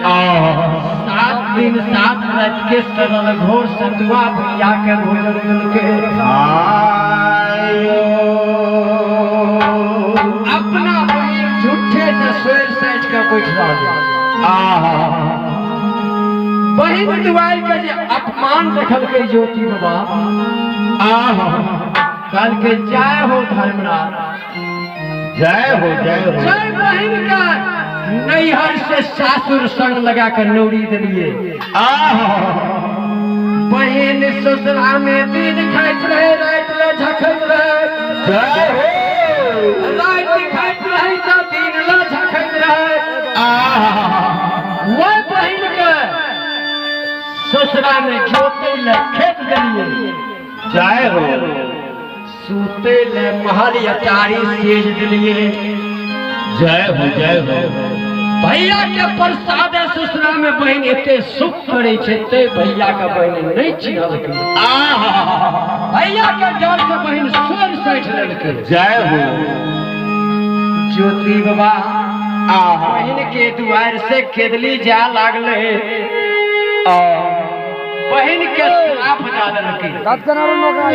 7 दिन 7 रात के सरल घोर सतुआ भैया के भोजन देलकै। आयो। अपना बहिन झूठे से सोर साइड के बैठ रहल। आहा। बहिन दुआर के जे अपमान देखलकै ज्योति बाबा, आहा। कहलकै, जय हो धर्मराज। जय हो, जय हो। जय बहिन का नैहर से सासुर संग लगा के नौरी देलिए। आहा। बहिन ससुरा में दिन खाइत रहे, राति ले झखैत रहे। जय हो। राति खाइत रहे तऽ दिन ले झखैत रहे। आहा। वह बहिन के ससुरा में जोते ले खेत देलिए। जय हो। सूते ले महल अटारी सेज देलिए। जय हो, जय हो। भैया के प्रसाद ससुरा में बहिन एते सुख करे छै, ते भैया के बहिन नहीं चिन्हलकै। आहा। भैया के डर से बहिन सोर सैठ लेलकै। जय हो। ज्योति बाबा आहा। बहिन के दुआर से खेदली जा लागले, बहिन के श्राप दऽ देलकै।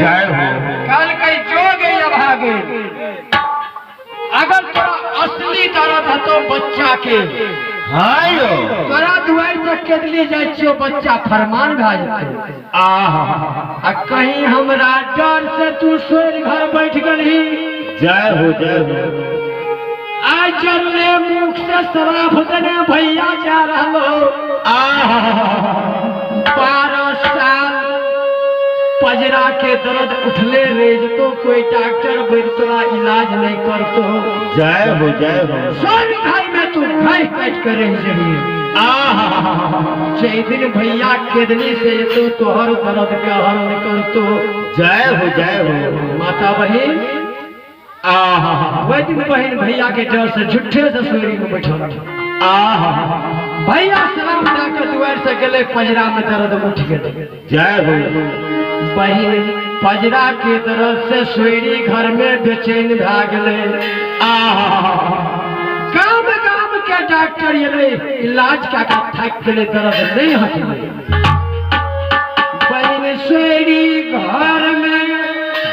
जय हो। कहलकै, जो गई अभागे, अगर तोरा असली दर्द हतो बच्चा के, हाँ यो। तोरा दुआर से केदली जाइ छियो, बच्चा फरमान भए जेतै। आहा। आ कहीं हमरा डर से तू सोर घर बैठ गेलही, जय हो, जय हो। आज जरले मुख से शराब देने भैया जा रहलो। आहा। 12 साल पजरा के दर्द उठले रह जतो, कोई डॉक्टर बैठ तोरा इलाज नहीं करतो। जय हो, जय हो। सोर घर में तू खाई काट के रह जबी। आहा। जै दिन भैया केदनी से एतो, तोहर दर्द के हरण करतो। जय हो, जय हो। माता बहिन आहा। वही दिन बहिन भैया के डर से झूठे से सोरी में बैठल। आहा। भैया सलाम दे के दुआर से गेले, पजरा में दर्द उठ गेले। जय हो। बहिन पजरा के दर्द से सोरी घर में बेचैन भए गेले। आहा। गाम गाम के डॉक्टर एलै, इलाज कए के थाकि गेलै, दर्द नहीं हटलै। बहिन सोरी घर में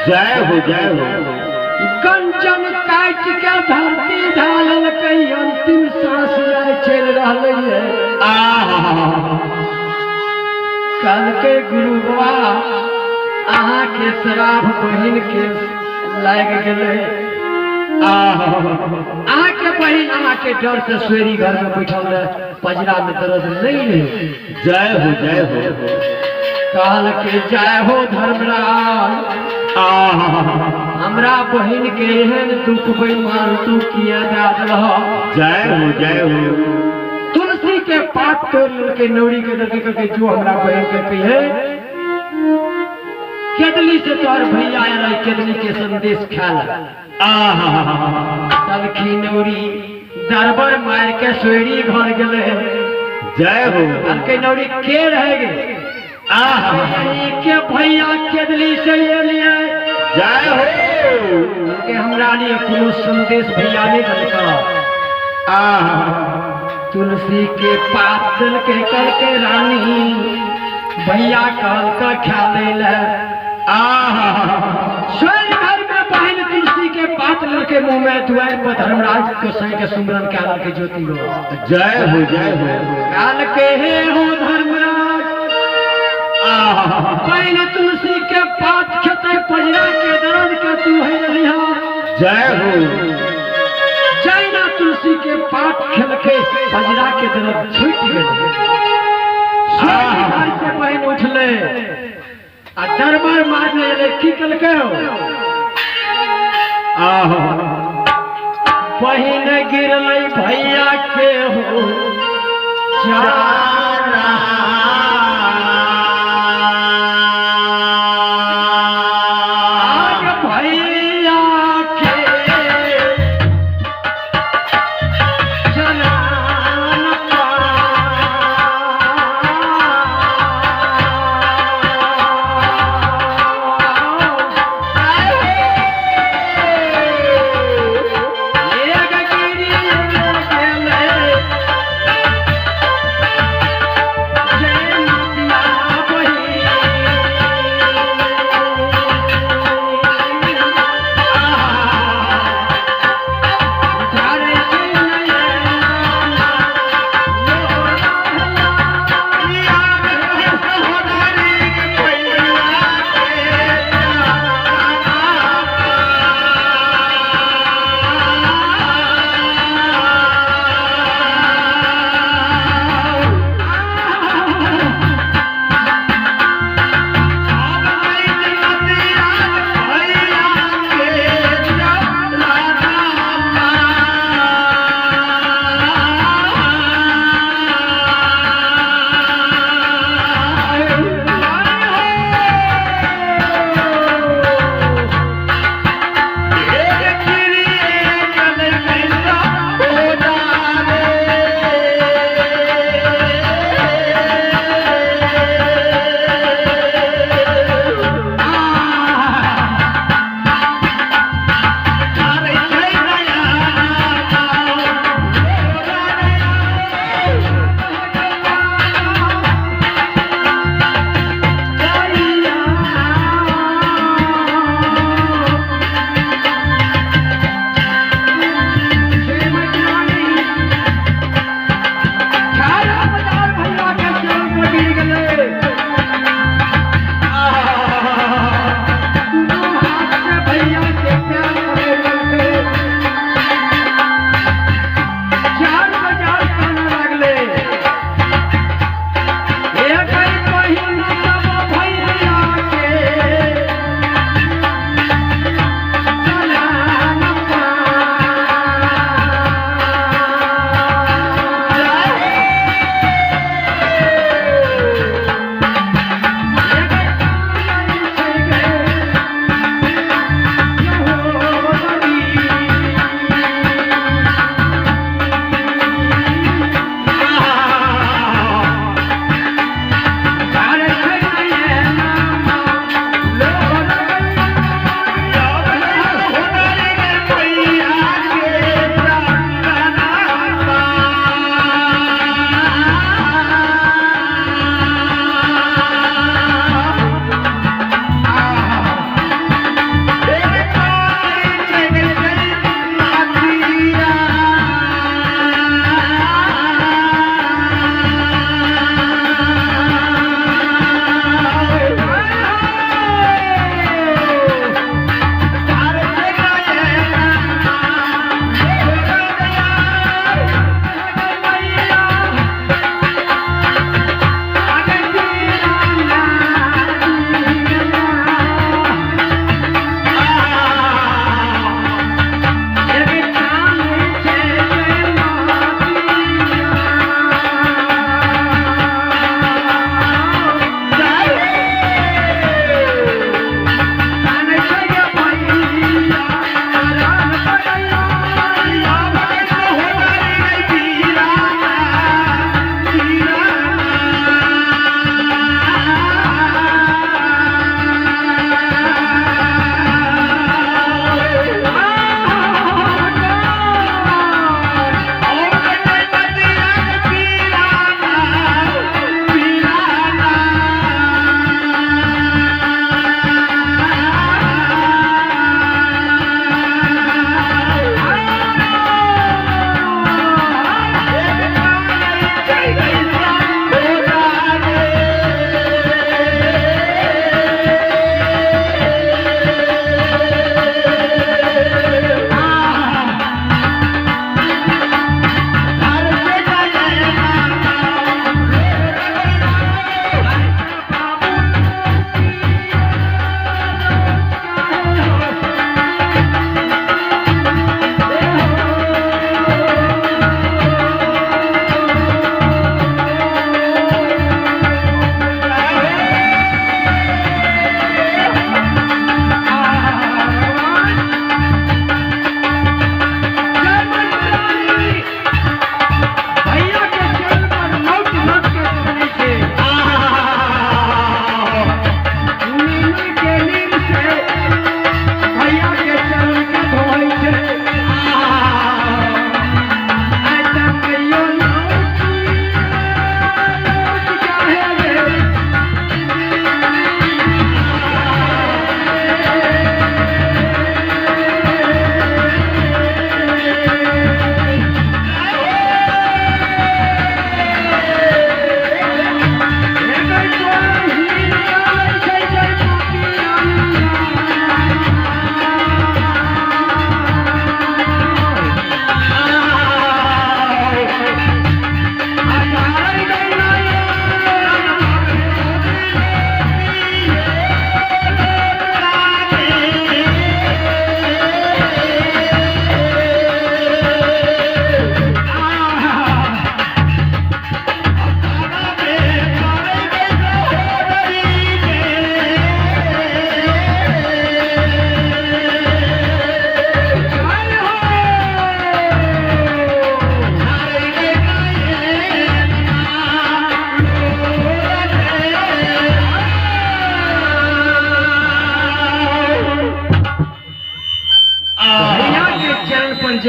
जय हो, जय हो। कंचन काटि के धरती ढाललकै, अंतिम सांस जाय चलि रहलै है। आहा। कहलकै, गुरु बाबा, अहाँके श्राप बहिन के लागि गेलै। आहा। अहाँके बहिन अहाँके डर से सोरी घर में बैठल रहे, पजरा में दर्द नहीं रहे। जय हो, जय हो। कहलकै, जय हो धर्मराज। आहा। हमरा बहिन के एहन दुख बेईमान तू किया दए देलह? जय हो, जय हो। तुलसी के पात तोड़ लेलकै, नौरी के देलकै। कहलकै, जो हमरा बहिन के कहिए, केदली से तोहर भैया आयल, केदली के संदेश खाल। आहा। तलखी नौरी दरबर मार के सोरी घर गेले। जय हो। कहलकै, नौरी के रह गे? आहा। के भैया केदली से एलिए। जय हो। के हमरा लिए कोनो संदेश भैया नहीं देलका? आहा। तुलसी के पात देलकै। कहलकै, रानी, भैया कहलका खा ले ले। आहा। स्वयं घर में बहन तुलसी के पात लेके मुंह में दुआर पर धर्मराज गोसाई के सुमरन कए लेलकै ज्योति हो। जय हो, जय हो। काल के हे हो धर्मराज, आहा। बहन तुलसी के पात खेते, पजरा के दर्द के तू है रही। जय हो। जैना तुलसी के पात खेलके, पजरा के दर्द छूट गेलै। स्वयं घर से बहन उठले आ दरबार मारने एलै। की केलकै हो? आहा। बहिन गिरलै भैया के हो चारा। आग भैया के चरण। एक गिरी गेलै।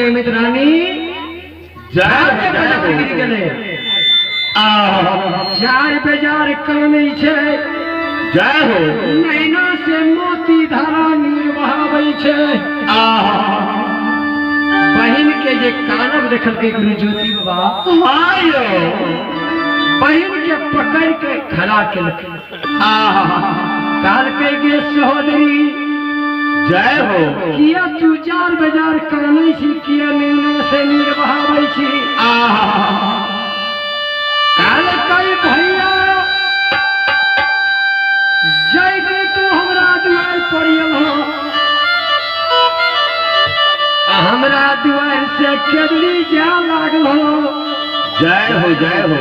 जयमित रानी जय हो जय हो। गिर गेलै। आहा। चार बेजार कानै छै। जय हो। नैना से मोती धारा नीर बहाबै छै। आहा। बहिन के जे कानब देखलकै गुरु ज्योति बाबा, हाँ यो। बहिन के पकड़ के खड़ा केलकै। आहा। कहलकै गे सहोदरी, जय हो। किया तू चार बाजार कानै छी, किया नैना से नीर बहाबै छी? आहा। कहलकै भैया, जय दिन तू हमरा दुआर पर एलहो आ हमरा दुआर से केबली जाय लागलो, जय हो जय हो।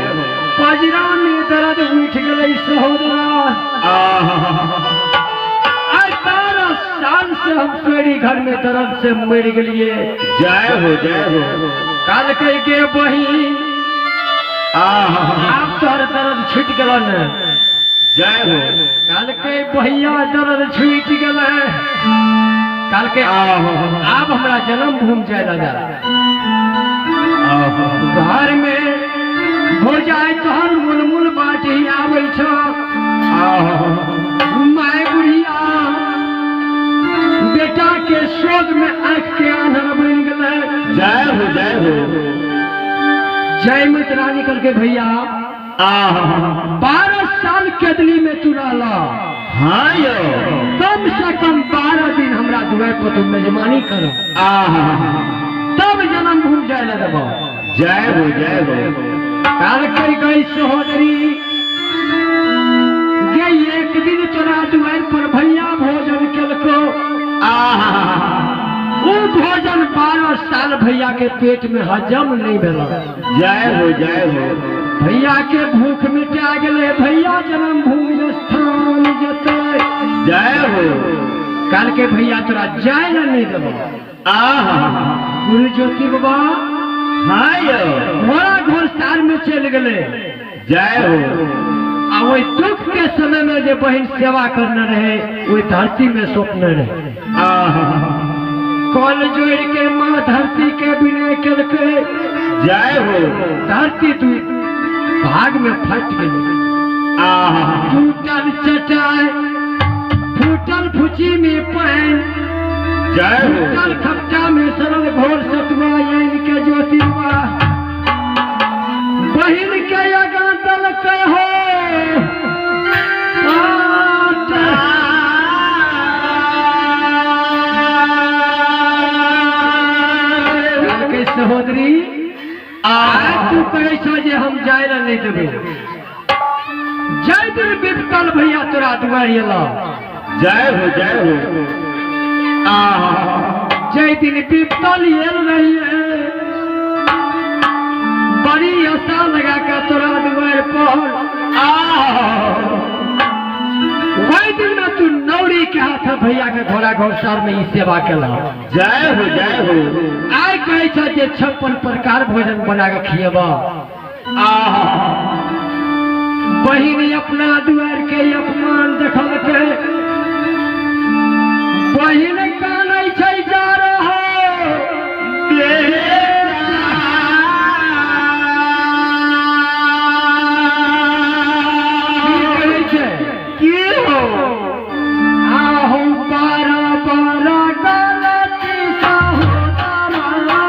पजरा में दर्द उठ गेलै सहोदरा। आहा। आइ 12 साल से हम सोरी घर में दर्द से मरि गेलिए। जय हो जय हो। कहलकै गे बहिन, आहा। आब तोहर दर्द छुटि गेल ने? जय हो। कहलकै भैया, दर्द छुटि गेलै। कहलकै आहा। आब हमरा जन्म भूमि जाय लगा। आहा। घर में हो जाए तोहर मुलमुल बाटी आबै छौ। आहा। माय बुढ़िया बेटा के शोक में आंख के आन्हर बनि गेलै। जय हो जय हो। जय मत रानी करके भैया, आहा। 12 साल केदली में तू रहला, हाँ यो। कम से कम 12 दिन हमरा दुआर पर तू मेजबानी करो, आहा। तब जन्म भूमि जाय लए देबो। जय हो जय हो। कहलकै गई सहोदरी गे, एक दिन तोरा दुआर पर भैया भोजन केलको, आहा। ओ भोजन 12 साल भैया के पेट में हजम नहीं भेल। जय हो जय हो। भैया के भूख मिटा गेलै, भैया जन्म भूमि स्थान जतै। जय हो। कहलकै भैया, तोरा जाय लए नहीं देबो। आहा। गुरु ज्योति बाबा हाँ यो। घोड़ा घोड़सार में चलि गेलै। जय हो। आ ओहि दुख के समय में जे बहिन सेवा करने रहे, ओहि धरती में सौंपने रहे। आहा। कल जोड़ के माँ धरती के विनय केलकै। जय हो। धरती दू भाग में फट गेलै। आहा। टूटल चटाई, फूटल फुची में पानि, जय हो। फूटल खपटा में सरल घोर सतुआ आनि के ज्योतिबा बहिन के आगाँ दलकै हो। कहलकै सहोदरी, आइ तू कहै छौ जे हम जाय लए नहि देबै। जय दिन विपतल भैया तोरा दुआरि एलौ, जय हो जय हो। आहा। जय दिन विपतल एल रहिए, बड़ी आशा लगा के तोरा दुआरि पर, आहा। वही दिन में तू नौरी के हाथ भैया के घोड़ा घोड़सार में ई सेवा केला। जय हो जय हो। आइ कहै छ जे 56 प्रकार भोजन बना के खिएब। आहा। बहिन अपना दुआर के अपमान देखलकै, बहिन कानै छै जा रहा। की कहै छै? की हो? आहू बारा बारा गलती सहोदरा,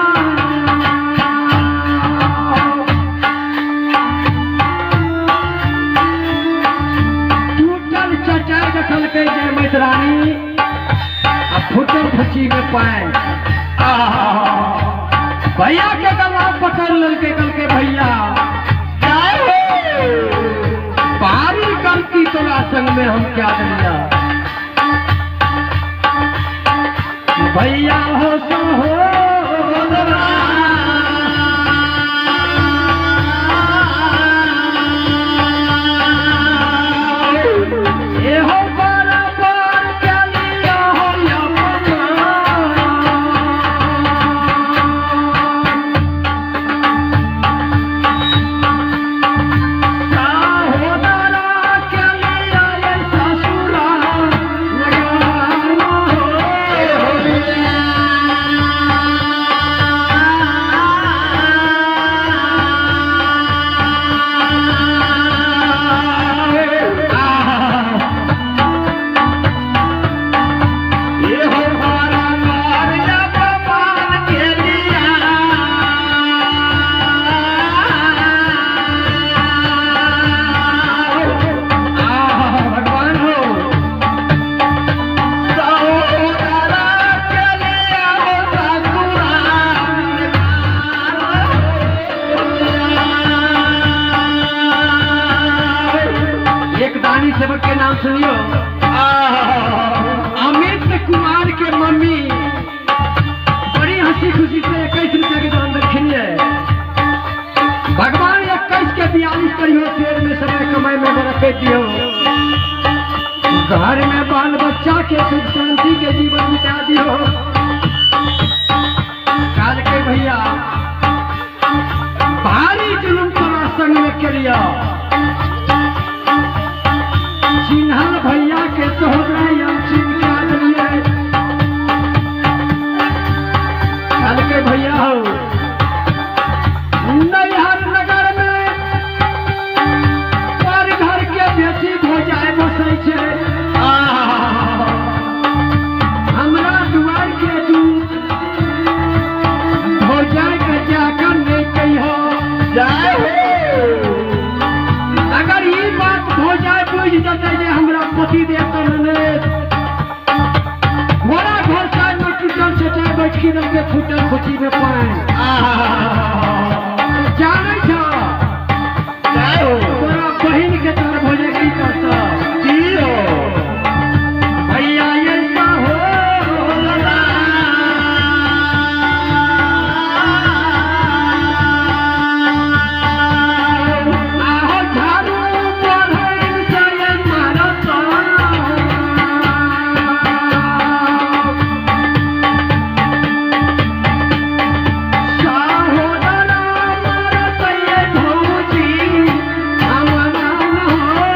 टूटल चटाई देखलकै जय मैतरानी आ फूटल फुची में पानि। आहा। भैया के गला पकड़ लेलकै, कहलकै भैया, जय हो। भारी गलती तोरा संग में हम क्या दिया। भैया हो सहोदरा, एहो बराबर के लिया हो अपमान। सहोदरा के लिया ये ससुरा, सुनियो। अमित कुमार के मम्मी बड़ी हंसी खुशी से 21 रुपया के दान दक्षिण है। भगवान 21 के 42 करियो, शेर में समय कमाई में बरकत दियो, घर में बाल बच्चा के सुख शांति के जीवन बिता दियो। काल के भैया भारी जुलूम तोरा संग में करियो, चिन्हल भैया के सोहरा चिन्ह दिए। काल के भैया हो नैहर नगर में पर घर के बेटी भौजाय बसै छै। हमरा दुआर के दूध भौजाय के जाकर नहीं कहियो। जय हो। अगर ई बात भौजाय बुझ जेतै जे हमरा पति देव तो ने घोड़ा घर साइड में टूटल चटाई बैठकी के फूटल खुशी में पानि जानै छ। जय हो। तोरा बहिन के तोर भौजाय की करतौ? की हो? भैया ऐसा हो आहो झाड़ू बढ़ैन से मारत सहोदरा मारत ये भौजी हमरा हो।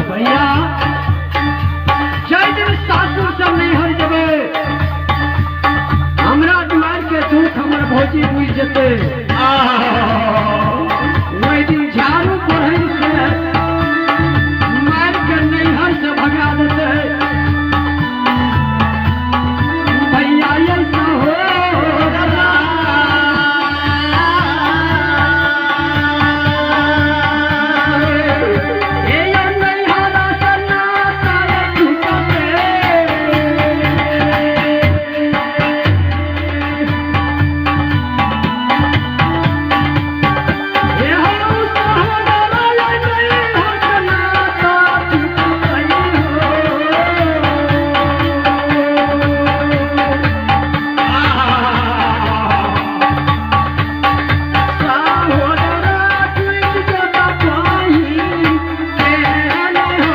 भैया जय दिन सासुर से नैहर जेबै, हमरा दुआर के दुख हमर भौजी बुझि जेतै। ओहि दिन झाड़ू बढ़ै से मारि के नैहर से भगा देतै। भैया ऐसा हो हे नैहर से नाता टूटते। हे हो सहोदरा नैहर से नाता टूटते हो। सहोदरा टूट जता पाही केहन हो।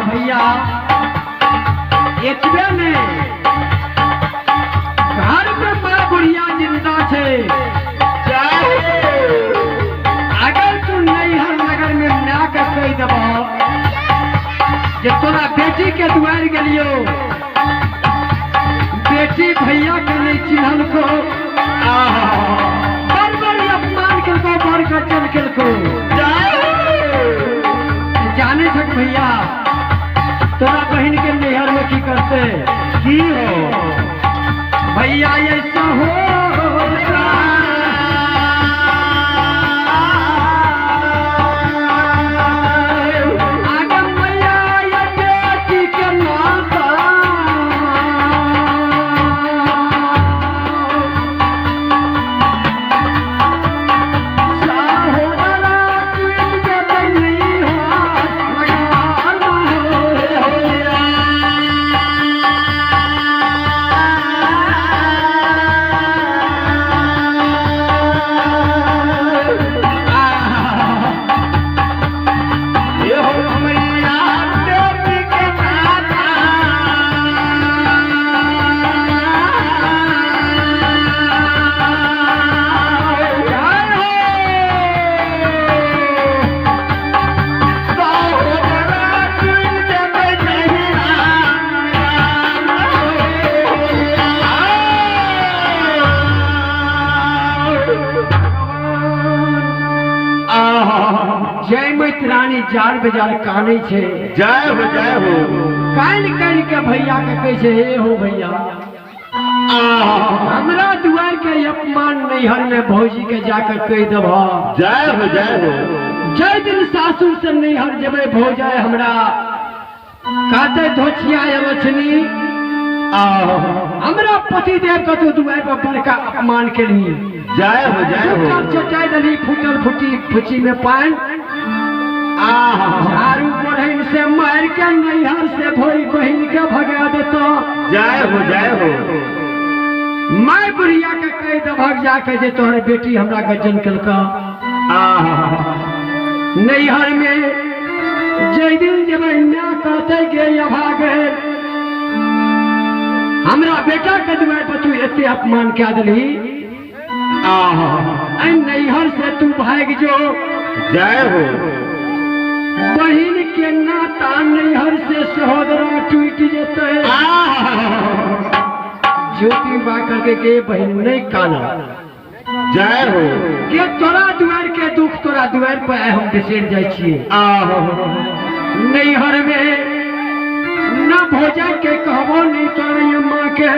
भैया एतबे ने घर में माँ बुढ़िया जिंदा छै। अगर तू नैहर नगर में ना के कहि देबह जे तोरा बेटी के दुआर गेलियो, बेटी भैया के नहीं चिन्हलको, बड़ बड़ अपमान केलको, बड़ गजल केलको, जाने छक भैया तोरा बहिन के नैहर में की करते? की हो? भैया ऐसा हो आगम मैया ये बेटी के नाता सहोदरा टूट जेतै। जय मैत्रानी जार बेजार कानै छै। जय हो, जय हो। काल्हि काल्हि के भैया के कहै छै, हे हो भैया, हमरा दुआर के अपमान नैहर में भौजी के जाकर कहि देबह। जय हो, जय हो। जय दिन सासुर से नैहर जेबै भौजाय हमरा काते धोछिया लक्ष्मी, हमरा पतिदेव के तू दुआर पर बड़का अपमान केलही। जय हो, जय हो। फूटल चटाई देलही, फूटल फूटी फुची में पानि। झाड़ू बहिन से मार के नैहर से भोई बहिन के भगा देतो। जय हो, जय हो। माय बुढ़िया के कहि देबहक जाके जे तोहर बेटी हमरा गजन केलका। नैहर में जय दिन जेबै माय कहते गे अभागे, हमरा बेटा के दुआर पर तू एते अपमान कए देलही। नैहर से तू भागि जो। जय हो। बहिन के नाता नैहर से सहोदरा टूटि जेतै। ज्योति बा करके के बहिन नहीं काना। जय हो। के तोरा दुआर के दुख तोरा दुआर पर आइ हम बिसरि जाइ छियै। नैहर में न भोजा के कहबो नहीं तोरा माँ के।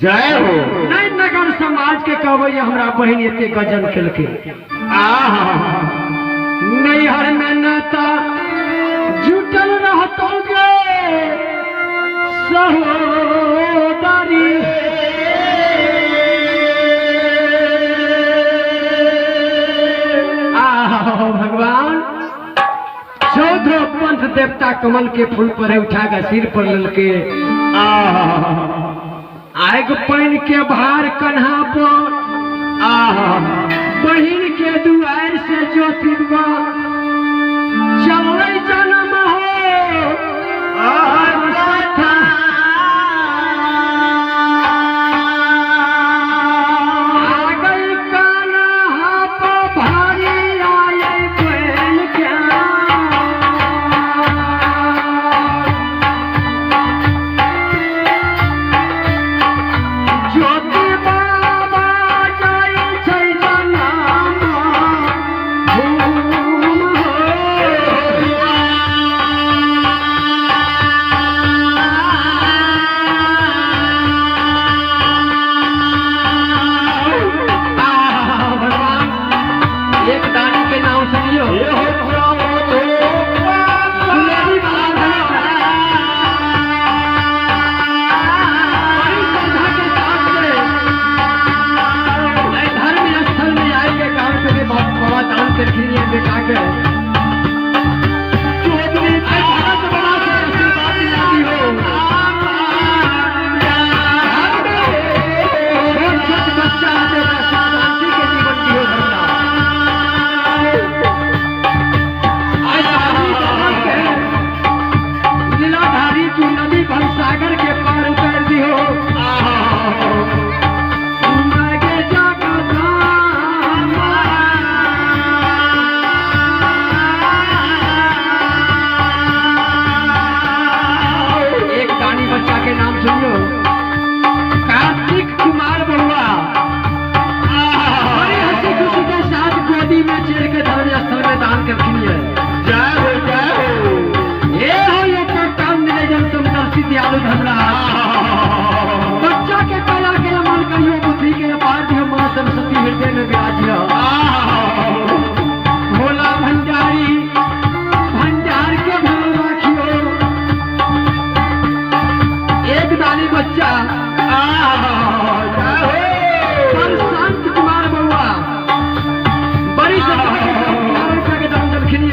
जय हो। नहीं नगर समाज के कहबो जे हमरा बहिन एते गजन केलकै। नैहर में नाता जुटल रहतौ गे सहोदरी। आहो भगवान, चौदह पंथ देवता कमल के फूल पर उठा के सिर पर ललके। आग पानि के भार कन्हा पर। बहिन के दुआर से ज्योति चललै जन्म हो। सागर के पार उतार दियो। एक दानी बच्चा के नाम सुनियो, कार्तिक कुमार बउआ। बड़ी हंसी खुशी के साथ गोदी में चढ़ के धर्म स्थल में दान करखिन। जय हो, जय हो। ये हो ये काम मिले जन समदर्शी दयालु धर्मराज। बच्चा के कला के मन करियो, बुद्धि के अपार दियो, माँ सरस्वती हृदय में विराजियो। भोला भंडारी भंडार के भर राखियो। एक दानी बच्चा प्रशांत कुमार बउआ बड़ी श्रद्धा के दान देलखिन।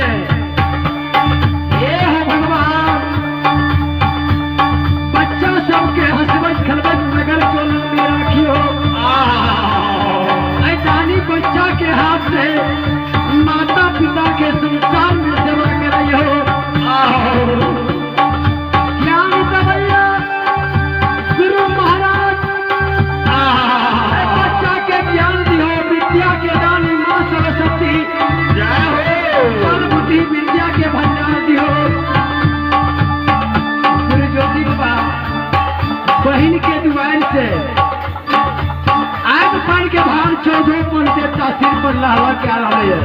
हे हो भगवान, बच्चा सबके हंसबैत खेलबैत नगर टोल में राखियो। दानी बच्चा के हाथ से माता पिता के संसार में सेवा करइहो। ज्ञान दबैया गुरु महाराज, बच्चा के ज्ञान दिहो, विद्या के दानी माँ सरस्वती। जय हो। बल बुद्धि विद्या के भंडार दिहो। गुरु ज्योति बाबा बहिन के दुआर से आग पान के भार चौदह पन देवता सिर पर लहला के आ रहा है।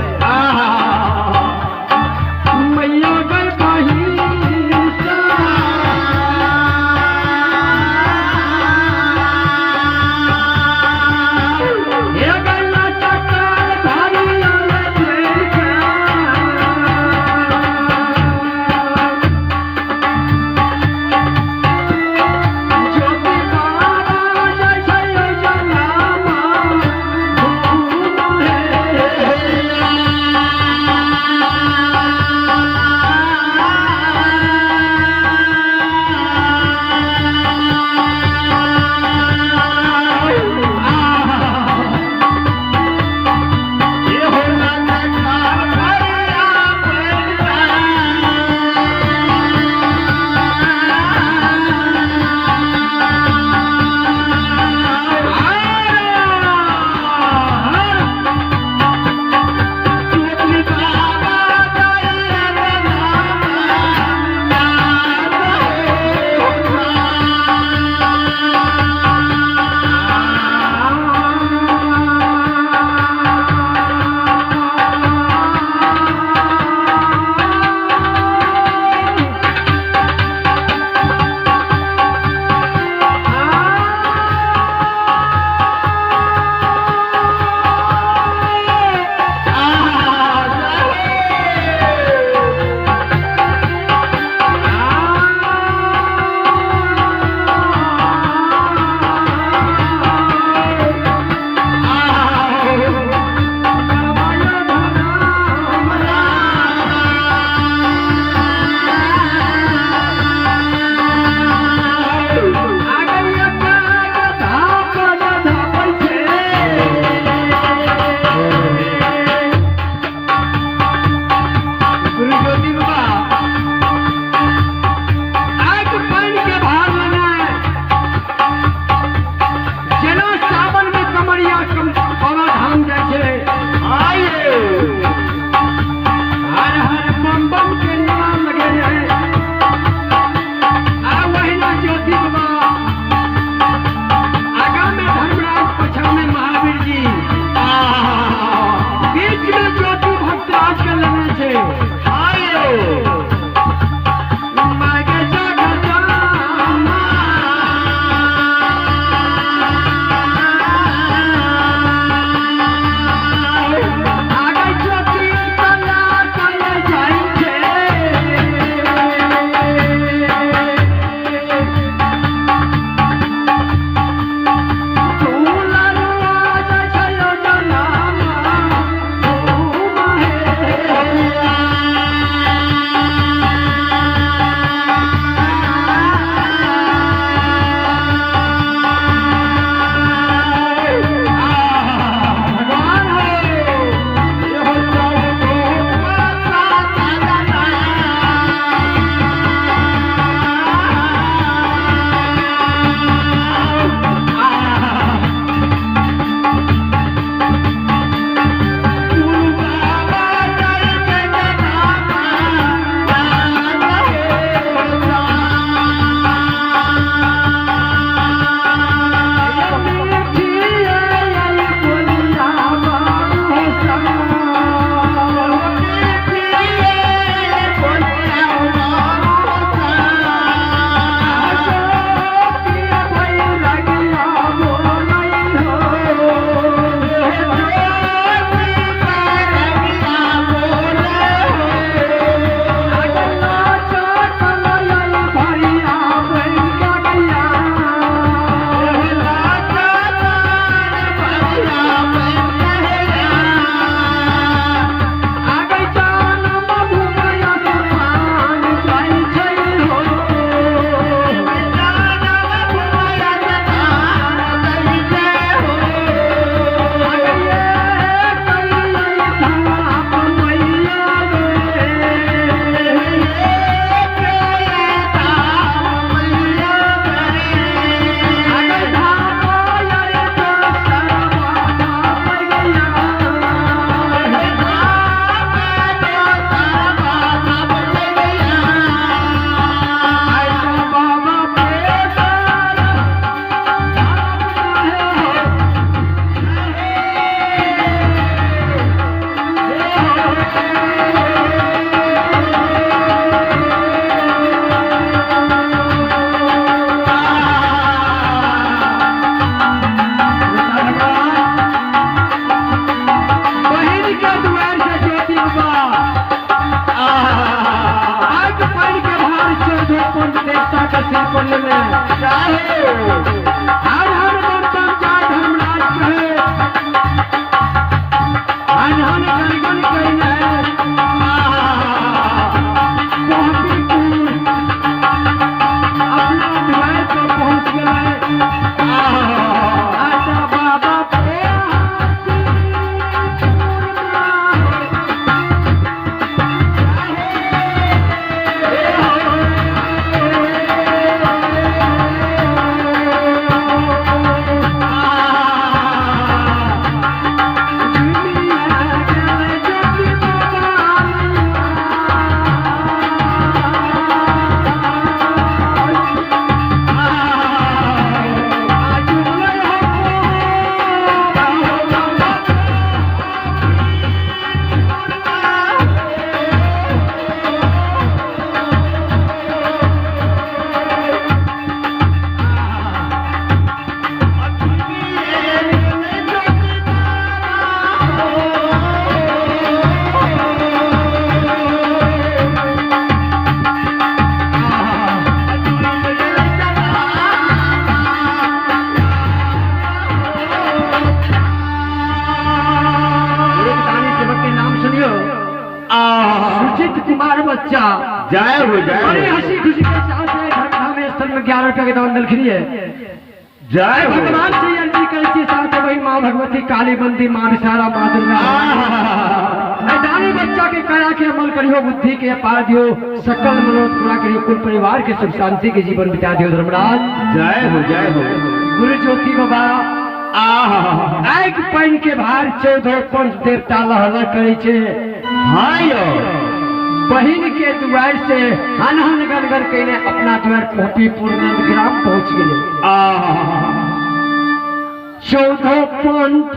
जय हो। हर हर बम बम जय धर्मराज कहे, हर हर गण गण कहिने पहुँचीपुर अपना द्वार पर पहुँच गेलै। अच्छा बाबा एक दानी सेवक के नाम सुनियो, सुजीत कुमार बच्चा। जय हो, जय बड़ी हो। हंसी खुशी के साथ में धर्मधाम स्थल में 11 रुपया के दान दिलखिन है। जय हो। भगवान से अर्जी करै छी साथ बहिन माँ भगवती काली बंदी माँ विसारा माँ दुर्गा, दानी बच्चा के करा के अमल करियो, बुद्धि के पार दियो, सकल मनोरथ पूरा करियो, कुल परिवार के सुख शांति के जीवन बिता दियो धर्मराज। जय हो, जय हो। गुरु ज्योति बाबा आगि पानि के भार 14 पंच देवता लहलह करै छै। हाँ यो। बहिन के दुआर से हन हन गन गन कइने अपना दुआर पहुँची नंद ग्राम पहुँच गेलै। 14 पंथ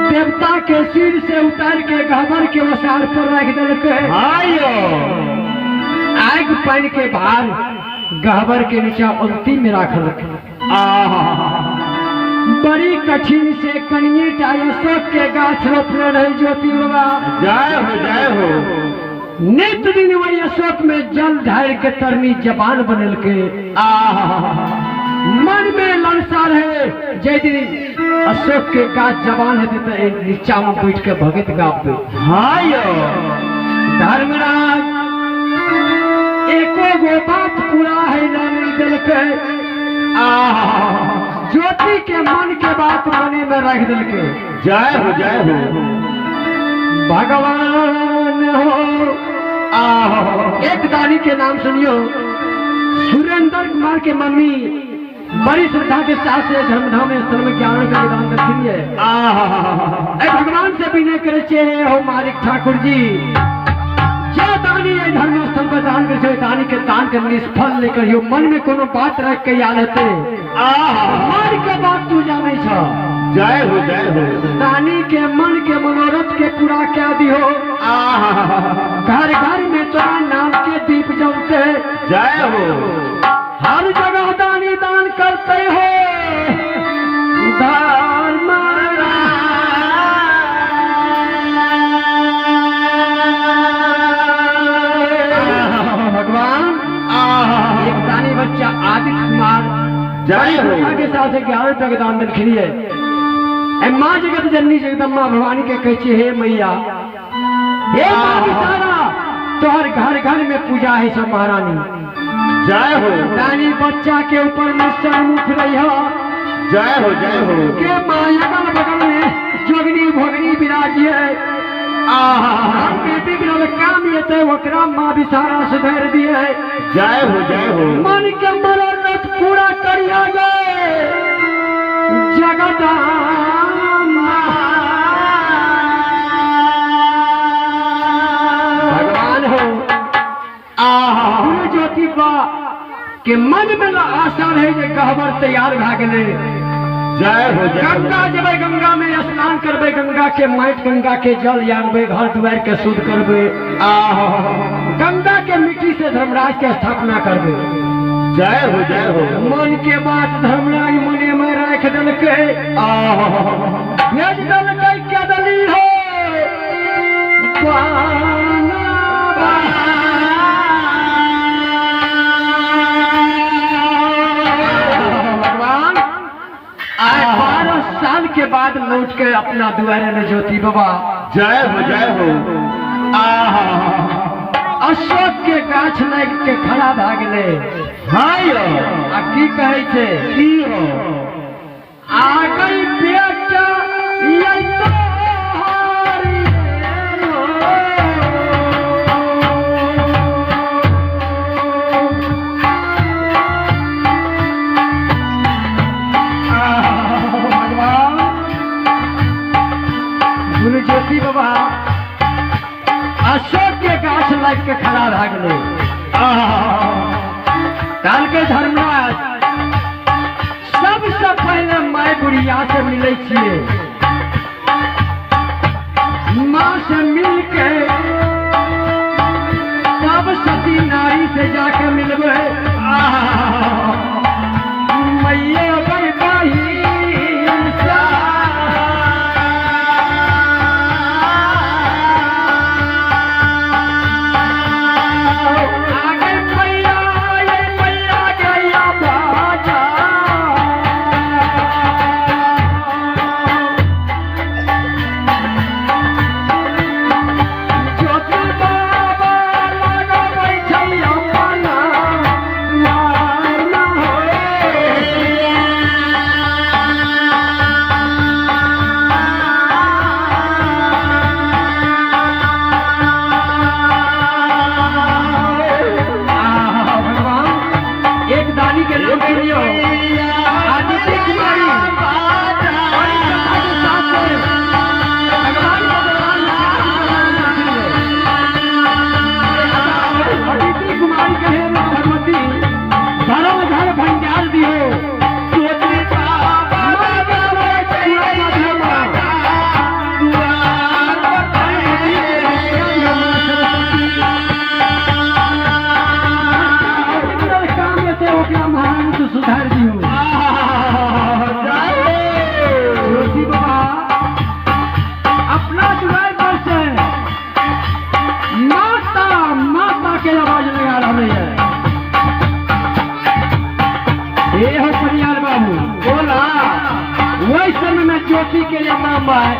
देवता के सिर से उतार के गहबर के वसार पर रख देलकै। हाँ यो। आगि पानि के भार गहबर के नीचा अंतिम में राखल। बड़ी कठिन से कनिए टा अशोक के गाछ रोपने रहे ज्योति बाबा। जय हो, जय हो। नित दिन वही अशोक में जल ढार के तरनी जबान बनेलके। मन में ललसा रहे जय दिन अशोक के गाछ जबान हेतै तऽ नीचा में बैठ के भगत गाबे। हाँ यो। धर्मराज एको गो बात पूरा है ना नहीं देलकै। ज्योति के मन के बात मने में रख देलकै। जय हो, जय हो। भगवान हो। एक दानी के नाम सुनियो, सुरेंद्र कुमार के मम्मी बड़ी श्रद्धा के साथ से धर्मधाम स्थल में 11 रुपया के दान करती है। ए भगवान से विनय करे छे हो मालिक ठाकुर जी, जे दानी ए धर्म स्थल पर दान करे छे दानी के दान के निष्फल नहीं करियो, मन में कोनो बात रख के याद हेतै। मन के बात तू जानै छ। जय हो, जय हो। दानी के मन के मनोरथ के पूरा कह दियो। घर घर में तोरा नाम के दीप जलते। जय हो। हर जगह दानी दान करते हो। भगवान एक दानी बच्चा आदित्य कुमार जय हो। के साथ 11 रुपया के दान देलखिन है। माँ जगत जननी जगदम्बा भवानी के कहै छी, हे मैया, हे माँ विसारा, तोहर घर घर में पूजा है सब महारानी। जय हो। दानी बच्चा के ऊपर में सन्मुख रही हो। जय हो, जय हो। के माँ अगल बगल में जोगनी भोगनी विराजी है। बेटी बिगड़ल काम ये ओकरा माँ विसारा सुधार दिए। जय हो, जय हो। मन के मनोरथ पूरा करिया गए जगदम्बा। भगवान हो। गुरु ज्योति बा के मन में आशा रहे जे गहबर तैयार भए गेलै। जय हो, जय हो। गंगा जेबै, गंगा में स्नान करबै, गंगा के माटि गंगा के जल आनबै, घर दुआर के शुद्ध करबै, गंगा के मिट्टी से धर्मराज के स्थापना करबै। जय हो, जय हो। मन के बात धर्मराज मने में राखि देलकै, भेज देलकै केदली हो उठ के अपना दुआरे में ज्योति बाबा। जय हो जय हो। आहा अशोक के गाछ लग के खड़ा भए गेलै। हाँ यो। आ की कहै छै? की हो? आ गई बेटा ये तो गुरु ज्योति बाबा अशोक के गाछ लग के खड़ा भए गेलै। काल के धर्मराज सबसे पहले my बुढ़िया से मिलै छियै। माँ से मिल के तब सती नारी से जाके मिलबै। मैया सुधार दियो। ज्योति बाबा अपना दुआर पर से माता माता के आवाज लगा रहे हैं। ये हो परियार बाबू बोला वही समय में ज्योति के लिए नाम भाई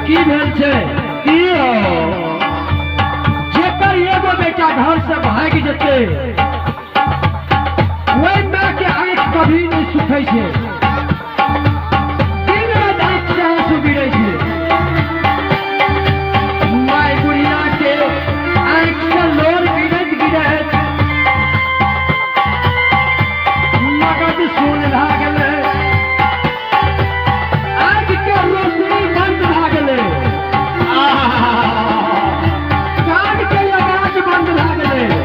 की भेल छै? की हो? जेकर एगो बेटा घर से भागि जेतै वही माँ के आँख कभी नहीं सुखै छै। दिन रात आँख से आंसू गिरै छै। My बुढ़िया के आँख से लोर गिरैत गिरैत मगज सुन भए गेलै। आँख के रोशनी बंद भए गेलै। कान के आवाज बंद भए गेलै।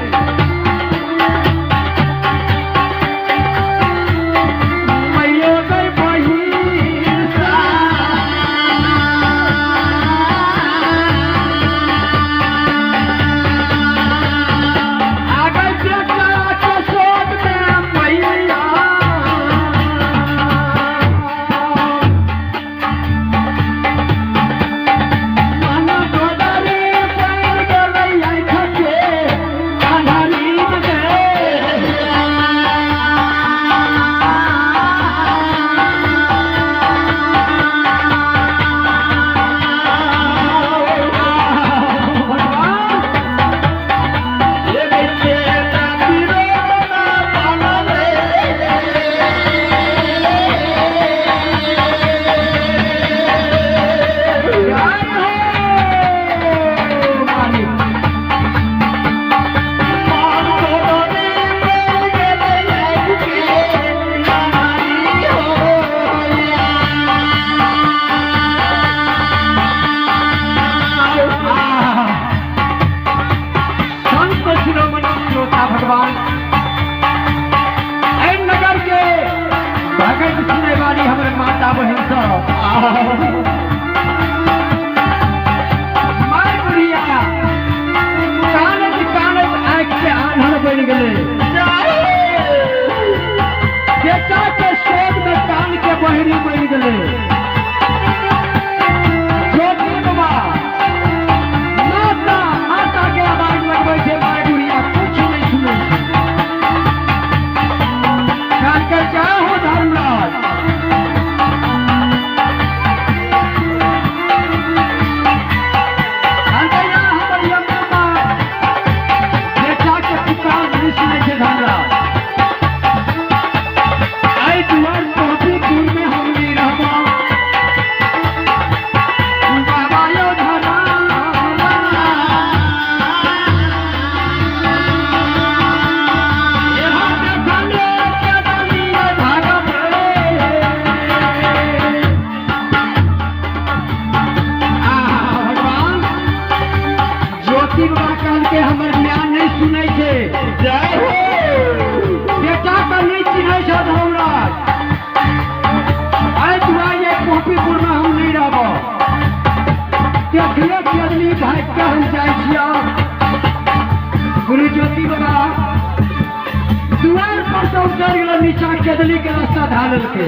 पीछा केदली के रास्ता ढालल के।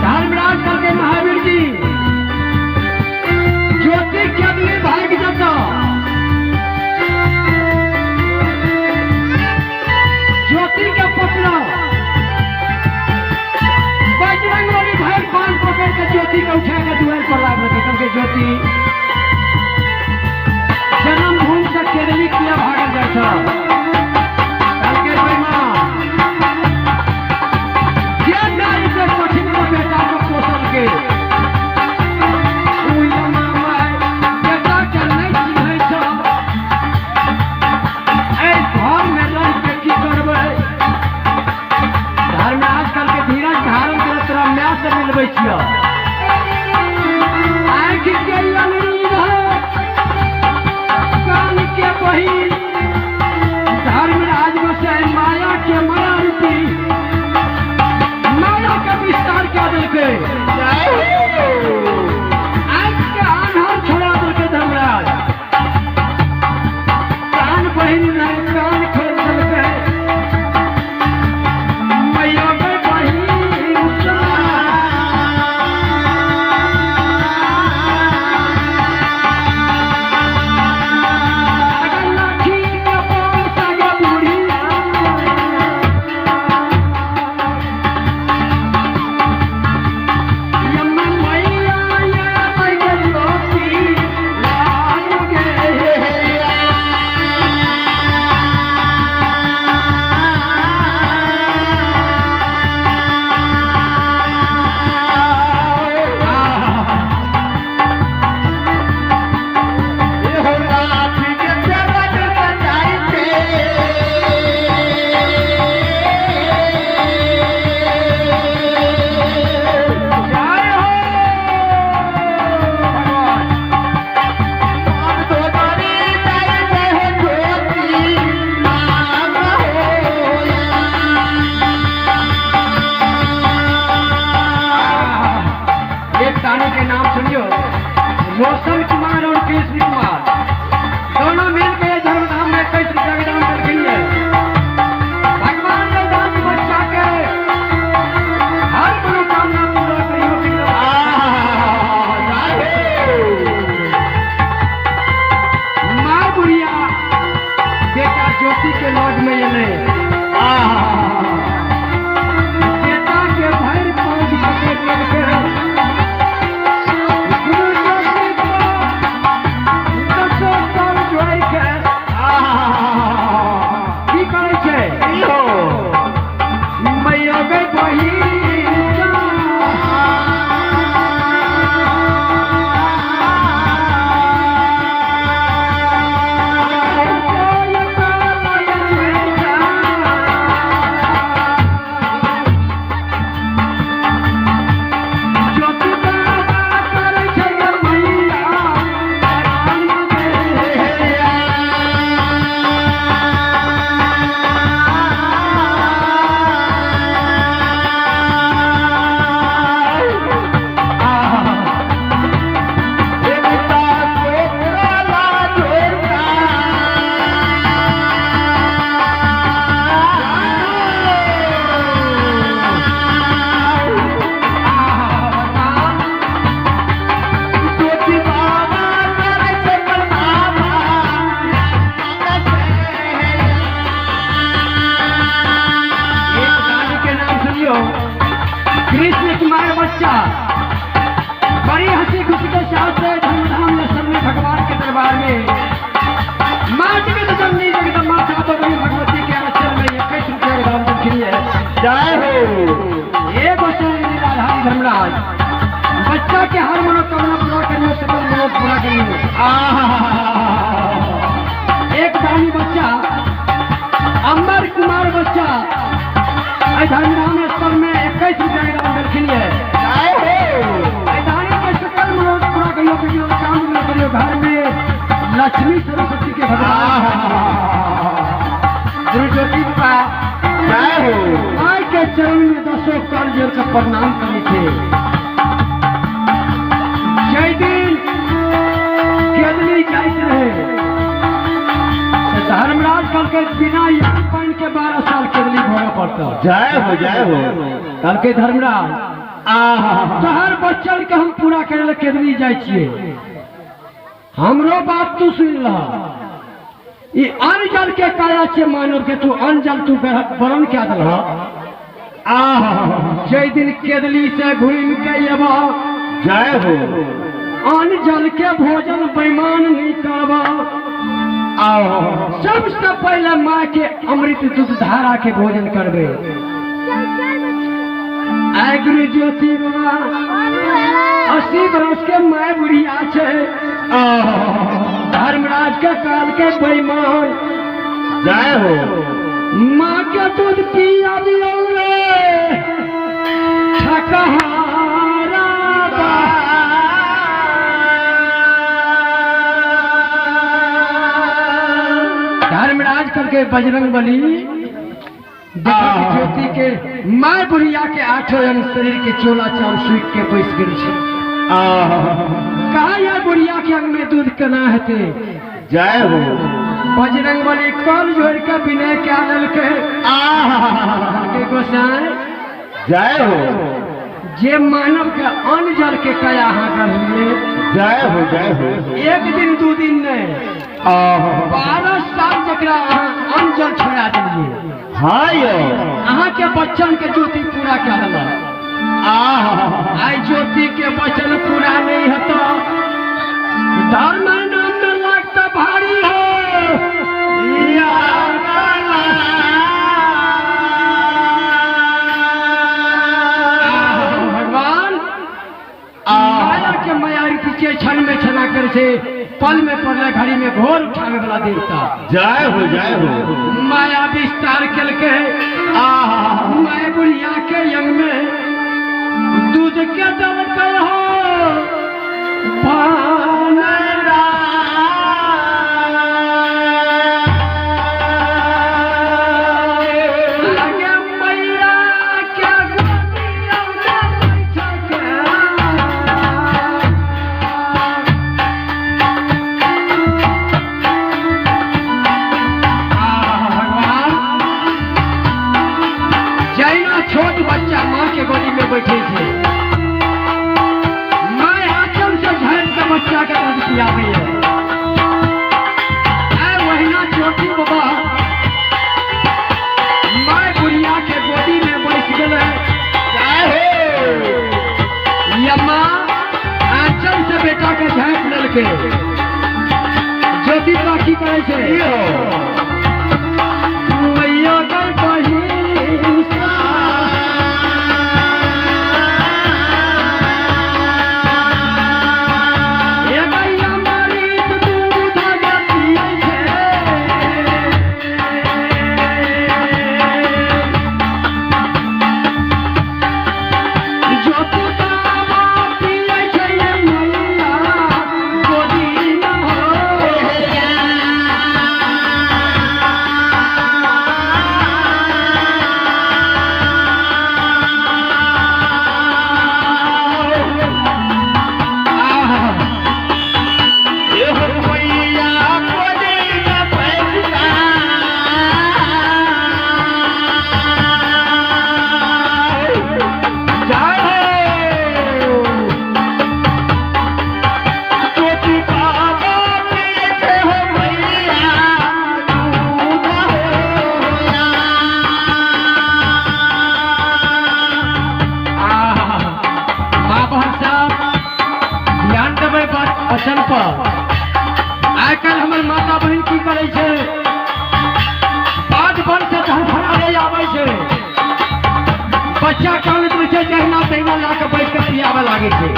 धर्मराज करके महावीर जी ज्योति केदली भाग जता। ज्योति के पकड़ा बजरंगबली भाई पान पकड़ के ज्योति के उठा के दुआर पर लाभ रखे। के ज्योति जन्मभूमि से केदली किया भागल जाए था। कहलकै बेईमान, जे नारी से कठिन को बेटा को पोसल के उ यमा माय बेटा के नहीं चिन्है छ। एहि घर में रह के की करबै? धर्मराज कहलकै धीरज धारण कर, तोरा my से मिलबै छियौ। आँखि के अनरी रहै, कान के बहिन। धर्मराज गोसाई माया के माया रूपी माया के विस्तार कऽ देलकै। जय हो। आँखि के आन्हर छोड़ा देलकै धर्मराज। कान बहिन नहि, कान खोलि देलकै। मैया गे बहिन। अगर लाठी के बम सगे बुढ़िया यम्मा मैया या मैया ज्योति लाल गे। हो लाठी के चरण सजाई थे। जय हो भगवान। हम तो बड़ी जय जय ज्योति नाम होया। एक गाने के नाम सुनियो, रोशन कुमार और कृष्ण कुमार दोनों मिल के धर्मधाम में 21 रुपया के दान करके है। भगवान ने दान बच्चा के हर मनोकामना पूरा करियो। जय हो। माँ बुढ़िया बेटा ज्योति के लग में एलै। बेटा के भरि पाँच पकड़ि लेलकै। गुरु ज्योति को दसो साल जोड़ि के की करै छै? की हो? मैया गे बहिन। ज्योति बाबा करै छै गे मैया राम गे। एकता कोकला जोड़ता। ज्योति बाबा करै छै प्रणामा। एक दानी के नाम सुनियो, कृष्ण कुमार बच्चा बड़ी हंसी खुशी के साथ धर्मधाम में सबने भगवान के दरबार में माँ जगत जननी जगदम्बा सातो बड़ी भगवती के आचरण में 21 रुपया के दान दक्षिणी है। जय हो। एक गोस्वामी राधा धर्मराज बच्चा के हर मनोकामना पूरा करियो, सकल मनोरथ पूरा करियो। एक दानी बच्चा अमर कुमार बच्चा एहि धर्मधाम स्थल में 21 रुपया के दान देलखिन है। जय हो। एहि दानी के सकल मनोरथ पूरा करियो, करियो काम पूरा करियो, घर में लक्ष्मी सरस्वती के भगवान गुरु ज्योति बाबा जय हो। माय के चरण में दसों कर जोड़ के प्रणाम करै छै। जय दिन केदली जाइत रहे तऽ धर्मराज कहलकै बिना यान पानि के 12 साल केदली भोगऽ। पड़तौ। जय हो, जय हो। कहलकै धर्मराज, आहा। तोहर बच्चन के हम पूरा करे लए केदली जाइ छियै, हमरो बात तू सुन लह। ई अन्न जल के काया छै मानव के, तू अन्न जल तू वरण कए देलह। आहा। जै दिन केदली से घुमि के एबह, जय हो। अन्न जल के भोजन बेईमान नहीं करबह। आहा। सबसे पहले माँ के अमृत दूध धारा के भोजन करबे। आइ गुरु ज्योति बाबा 80 बरस के my बुढ़िया छै। आहा। धर्मराज के काल के बेईमान। जय हो। माँ के दूध पिया दियौ रे ठकहारा बा। धर्मराज करके बजरंग बली देखा कि ज्योति के my बुढ़िया के आठों अंग शरीर के चोला चाम सूख के बैस गेल छै। आहा। कहा यार बुढ़िया के अंग में दूध केना हेतै? जय हो। बजरंग बली कल जोड़ के विनय क्या लेलकै। आहा। के गोसाई जय हो। जे मानव के अन्न जल के काया अहाँ गढ़लियै, जय हो, जय हो। एक दिन दू दिन नहीं, आहा। 12 साल जकरा अहाँ अन्न जल छोड़ा देलियै, हाँ यो। अहाँ के बच्चन के ज्योति पूरा कए देलक। आहा। आइ ज्योति के वचन पूरा नहीं हेतौ, धर्म नाम में लागत भारी हो। भगवान माया के माया पीछे क्षण में छना कर से पल में पड़ले घड़ी में घोर उठावे वाला देवता। जय हो, जय हो। माया विस्तार केलकै। आहा। माय बुढ़िया के यंग में दूध के दलकै हो बानरा। आगे मैया के गोदिया में बैठ के भगवान जहिना छोट बच्चा माँ के गोदी में बैठे छै, माय आंचल से झाड़ि के बच्चा के दूध पियाबैए, आइ ओहिना छोटी बाबा my बुढ़िया के गोदी में बैस गेलै। जय हो। यम्मा आंचल से बेटा के झाँपि लेलकै। ज्योति बाबा की करै छै? की हो? मैया गै बहिन हे गैया मरीत दूध गे पियै छै। ज्योति बाबा पियै छै ये मैया गोदीमे हो। आहा। एहो मैया गोदी में बैठा। जय हो। ज्योति बाबा पिए छै हो मैया दूध होया। आहा। माँ बहन साहब ध्यान देबै बात वचन पर। आइ काल्हि हमर माता बहिन की करै छै, बाध बन से धड़फड़ारे आबै छै, बच्चा कानैत रहै छै, जहिना तहिना लए कऽ बैठ कऽ पियाबऽ लागै छै।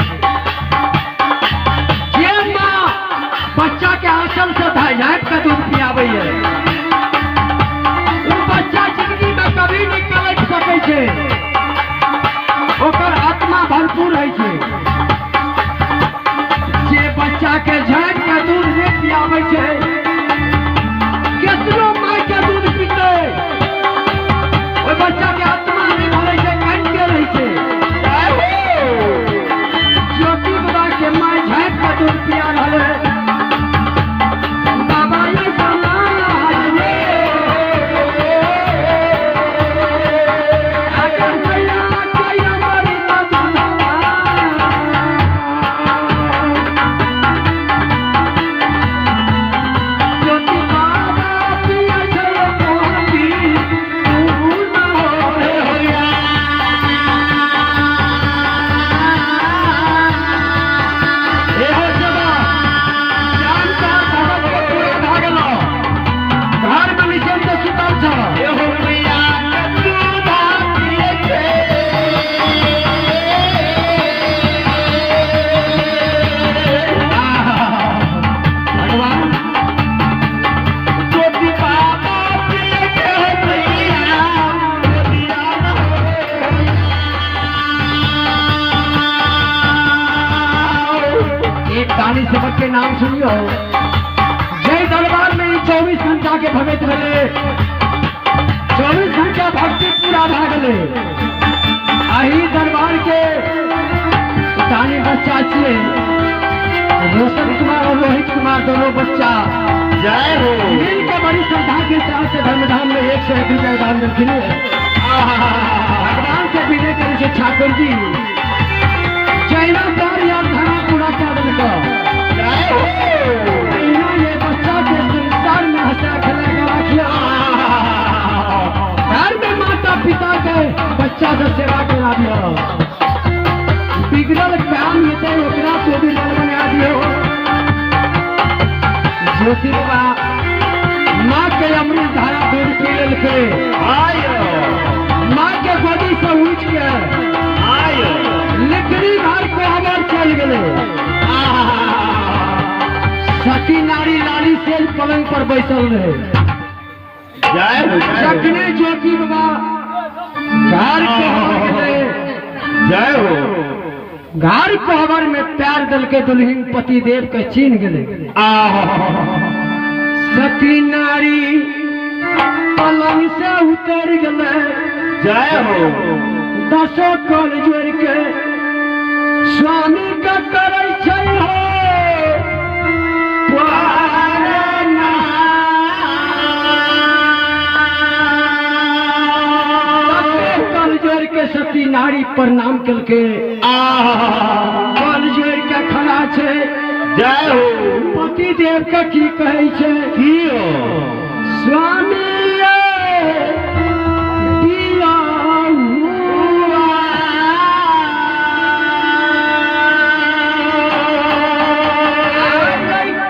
जे माँ बच्चा के आंचल से झाँपि कऽ दूध पियाबैए, ओ बच्चा जिंदगी में कभी नहि कलपि सकै छै, ओकर आत्मा भरपूर होइ छै। जे बच्चा के झाँपि के दूध नहि पियाबै छै, केतनो माय के दूध पीतै, ओहि बच्चा के आत्मा नहि भरै छै, कानिते रहै छै। जय हो। ज्योति दानी सेवक के नाम सुनियो। जय दरबार में 24 घंटा के भगत भेले, 24 घंटा भक्ति पूरा भा गेलै। अही दरबार के दानी बच्चा छियै रोशन कुमार और रोहित कुमार, दोनों बच्चा जय हो। मिल के बड़ी श्रद्धा के साथ से धर्मधाम में 101 रुपया दान देलखिन। भगवान से विनय करै छै ठाकुर जी जहिना दार यार धरा पूरा कए देलकौ, जय हो। तहिना ये बच्चा के संसार में हंसा खेला के राखिया। घर में माता पिता के बच्चा से सेवा करा दियो, बिगड़ल काम हेतै ओकरा तो भी मन बना दियो। ज्योति बाबा माँ के अमृत धारा दूध पी लेलकै, आयो माँ के गोदी से उठ के आयो लिखरी घर कोहबर चल गेलै। सती नारी लाली से पलंग पर बैसल रहे। जय हो। जखने ज्योति बाबा घर कोहबर गेलै, जय हो। घर कोहबर में प्यार दल के दुल्हन पति देव के चीन गेलै। सती नारी पलंग से उतर गेलै, जय हो। दसो कल जोड़ के स्वामी के करै छै हो कल जोड़ के सती नारी प्रणाम केलकै, कल जोड़ के खड़ा छै। जय हो। पति देव के की कहै छै? की हो? स्वामी दिया हुआ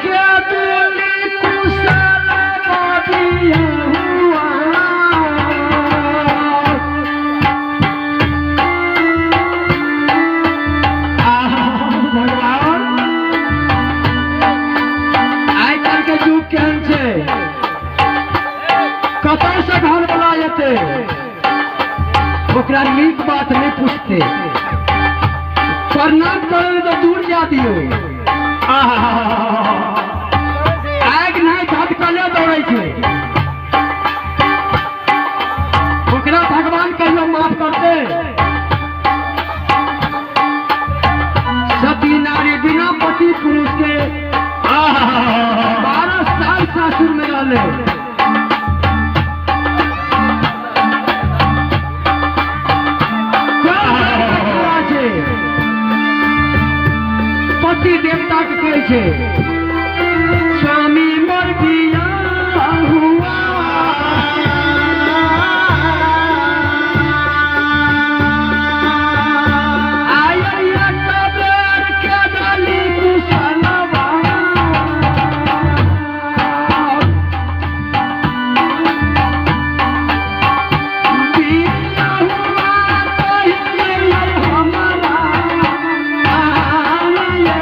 के दुली कुशल दिया हुआ। आहा, भगवान आइ काल्हि के युग केहन छै, कतौ से घर वाला एतै ओकरा नीक बात नहीं पूछते, प्रणाम करे तऽ दूर जा दियौ। आगि नहीं धधकले दौड़ै छै, ओकरा भगवान कहियो माफ करते? सती नारी बिना पति पुरुष के 12 साल सासुर में रहले। पति देवता के कहै छै स्वामी मोर बिया हुआ। आया कबेर के डाली कुशलवा। बिया हुआ कहिए हमारा आये।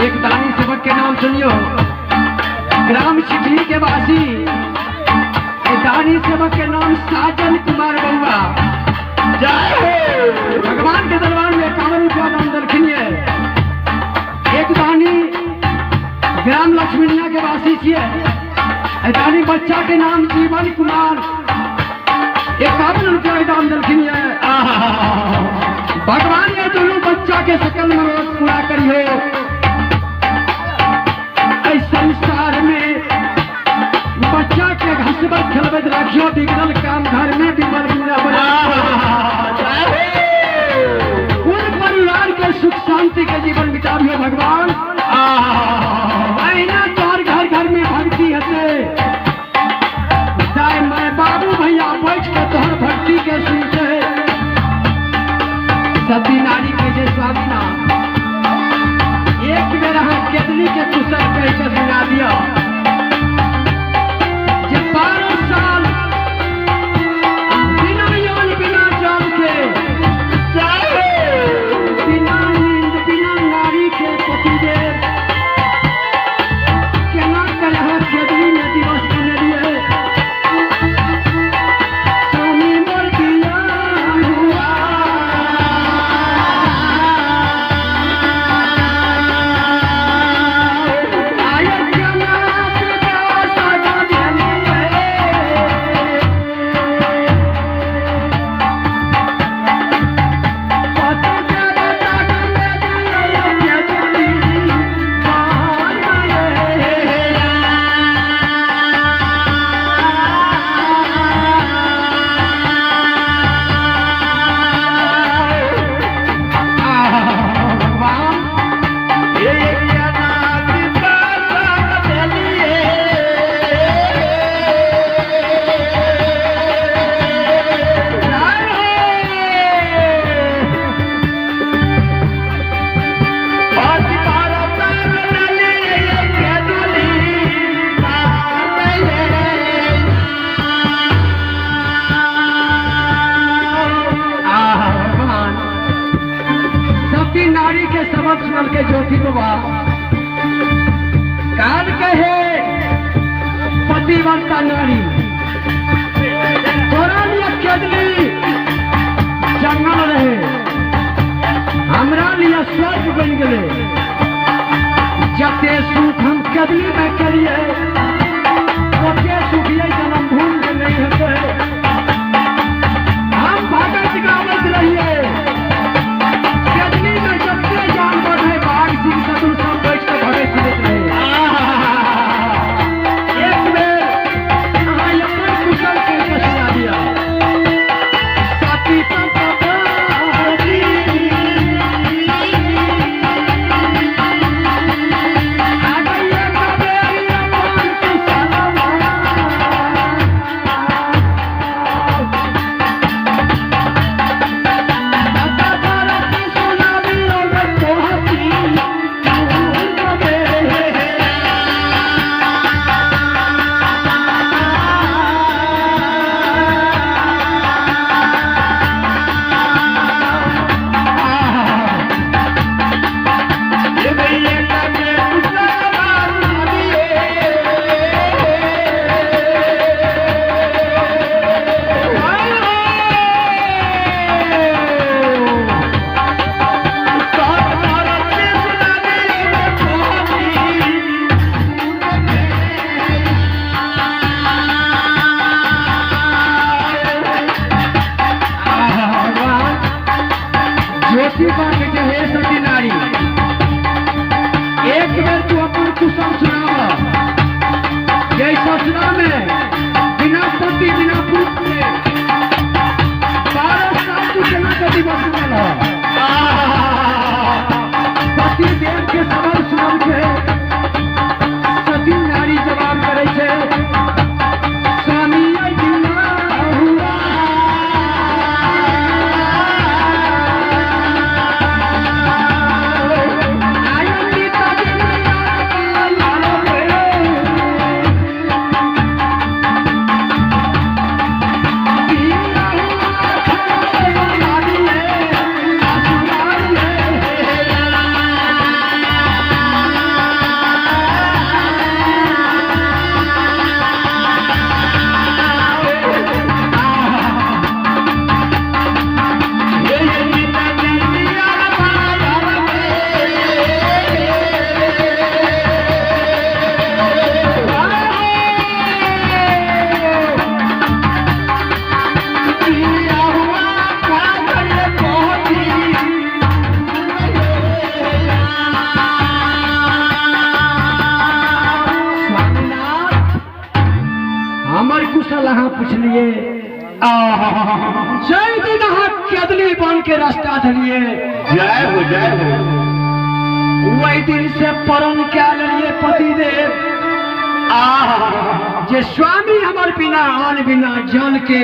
एक दानी सेवक के नाम सुनियो, ग्राम चिखली के वासी दानी सेवक के नाम साजन कुमार बउआ। जय हो। भगवान के दरबार में 51 रुपया दान दलखिन। एक दानी ग्राम लक्ष्मीनिया के वासी छियै, दानी बच्चा के नाम जीवन कुमार, 51 रुपया दान दलखिन। भगवान ये दोनों बच्चा के सकल मनोरथ पूरा करियो। ऐ संसार में बच्चा के हंसबत खेलबैत राखियो, बिगड़ल काम घर में बिगड़ल पूरा बना। कुल परिवार के सुख शांति के जीवन बिताबियो भगवान। अहिना तोहर घर घर में भक्ति हेतै, दाय my बाबू सती नारी के जे स्वामी ना एक बेर अहाँ केतली के कुशल कह के सुना दिया जे 12 साल बिना यौन बिना जल के बिना नींद बिना नारी के पतिदेव केना कर अहाँ केतली में दिवस बनेलियै। स्वामी मोर पिया हुआ सती नारी के सबक सुनल के ज्योति बाबा काल कहे पतिव्रता नारी तोरा लिए केदली जंगल रहे हमरा लिए स्वर्ग बन गए। जते सुख हम केदली में करिए ओते सुख ये जन्म भूमि में नहीं होते। हम भगत गावत रहिए केदली में जते जानवर है बाघ सिंह सतुर सब बैठ के भगत फिरत रहे। एक बेर अहाँ अपन कुशल कह के सुना दिया। साथी ज्योति बात के हे सती नारी एक बेर तू अपन कुशल सुनाव। जय ससुरा में बिना पति बिना पुत्र के 12 साल तू केना के दिवस बनल। पति देव के सबल सुनल के सती नारी जवाब करे छे स्वामी बिना हुआ हमर कुशल अहाँ पुछलिए जय दिन अहाँ केदली बन के रास्ता धलिए जय हो जय हो। वही दिन से परण क्या लेलिए पतिदेव जे स्वामी हमर बिना आन बिना जल के।